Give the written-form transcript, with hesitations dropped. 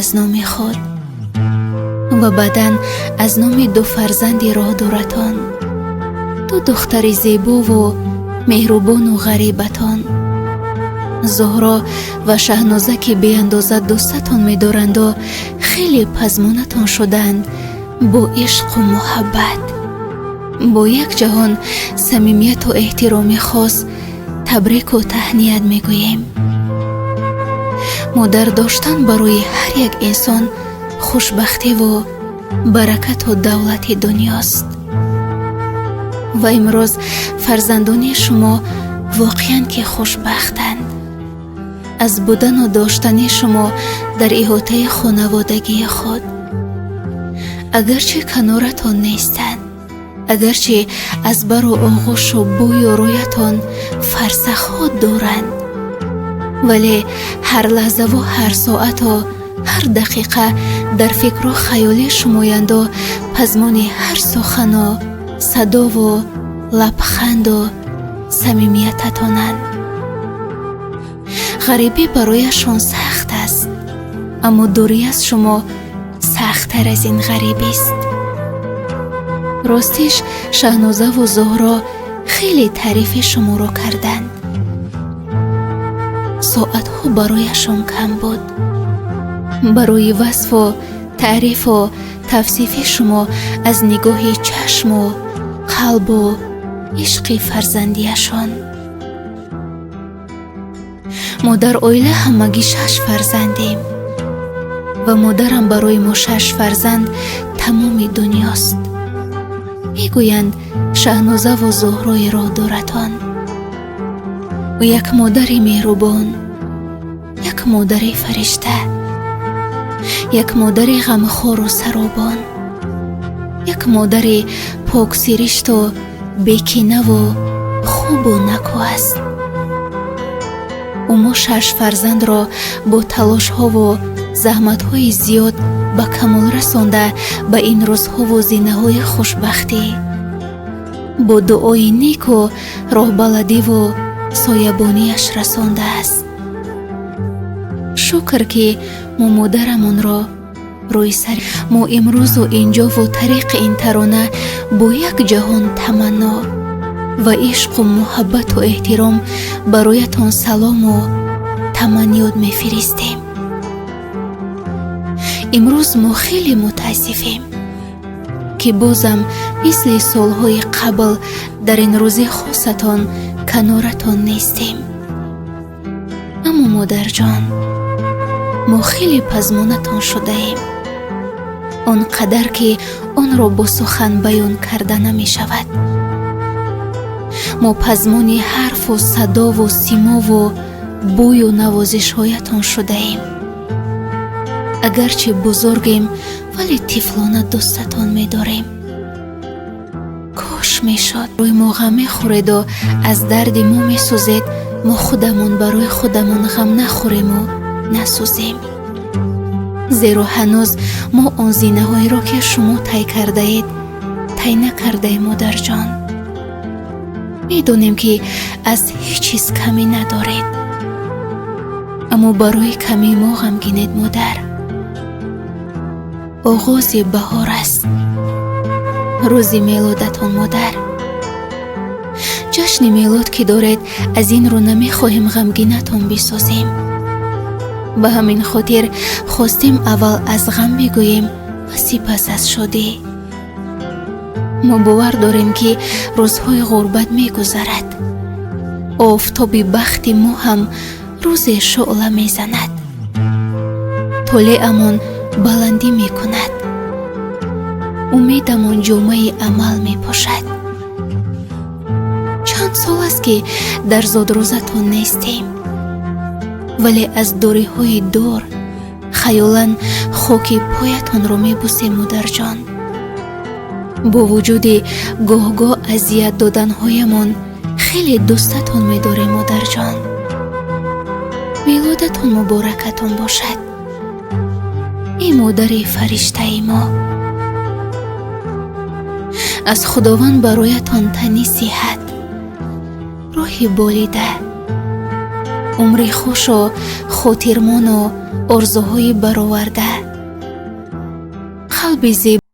Аз номи худ ва баъдан аз номи ду фарзанди роҳдуратон, ду духтари зебову меҳрубону ғарибатон, Зуҳро ва Шаҳноза, ки беандоза дӯстатон медоранду хеле пазмонатон шуданд, бо ишқу муҳаббат, бо як ҷаҳон самимияту эҳтироми хос табрику таҳният мегӯем. Модар доштан барои ҳар як инсон хушбахтиву баракату давлати дунёст ва имрӯз фарзандони шумо воқеан ки хушбахтанд аз будану доштани шумо дар иҳотаи хонаводагии худ. Агарчи каноратон нестанд, агарчи аз бару оғӯшу бӯю рӯятон фарсахҳо дуранд, вале ҳар лаҳзаву ҳар соату ҳар дақиқа дар фикру хаёли шумоянду пазмони ҳар сухану садову лабханду самимиятатонанд. Ғарибӣ барояшон сахт аст, аммо дурӣ аз шумо сахттар аз ин ғарибист. Ростиш, Шаҳнозаву Зуҳро хеле таърифи шуморо карданд. Соатҳо барояшон кам буд барои васфу таърифу тавсифи шумо аз нигоҳи чашму қалбу ишқи фарзандиашон. Мо дар оила ҳамагӣ шаш фарзандем ва модарам барои мо шаш фарзанд тамоми дунёст, мегӯянд Шаҳнозаву Зуҳрои роҳдоратон. Ӯ як модари меҳрубон, як модари фаришта, як модари ғамхору саробон, як модари поксиришту бекинаву хубу наку аст. Ӯ мо шаш фарзандро бо талошҳову заҳматҳои зиёд ба камол расонда, ба ин рӯзҳову зинаҳои хушбахтӣ бо дуои неку роҳбаладиву соябонияш расондааст. Шукр, ки мо модарамонро рӯи сар. Мо имрӯзу инҷову тариқи ин тарона бо як ҷаҳон таманно ва ишқу муҳаббату эҳтиром бароятон салому таманниёт мефиристем. Имрӯз мо хеле мутаассифем, ки бозам мисли солҳои қабл дар ин рӯзи хосатон каноратон нестем. Аммо, модарҷон, мо хеле пазмонатон шудаем, он қадар ки онро бо сухан баён карда намешавад. Мо пазмони ҳарфу садову симову бӯю навозишҳоятон шудаем. Агарчи бузургем, вале тифлона дӯстатон медорем. Кош мешуд, рӯи мо ғам мехӯреду аз дарди мо месӯзед, мо худамон барои худамон ғам нахӯрему насӯзем, зеро ҳанӯз мо он зинаҳоеро, ки шумо тай кардаед, тай накардаем. Модарҷон, медонем, ки аз ҳеҷ чиз камӣ надоред, аммо барои камии мо ғамгинед. Модар, оғози баҳор аст, рӯзи мелодатон. Модар, ҷашни мелод ки доред, аз ин рӯ намехоҳем ғамгинатон бисозем. Ба ҳамин хотир хостем аввал аз ғам бигӯем ва сипас аз шодӣ. Мо бовар дорем, ки рӯзҳои ғурбат мегузарад, офтоби бахти мо ҳам рӯзе шӯъла мезанад, толеамон баландӣ мекунад, умедамон ҷомаи амал мепӯшад. Чанд сол аст, ки дар зодрӯзатон нестем, вале аз дуриҳои дур хаёлан хоки поятонро мебусем. Модарҷон, бо вуҷуди гоҳ-гоҳ азият доданҳоямон хеле дӯстатон медорем. Модарҷон, мелодатон муборакатон бошад, эй модари фариштаи мо. Аз Худованд бароятон тани сиҳат, рӯҳи болида, Умри хушу хотирмону орзуҳои бароварда, қалби зебо.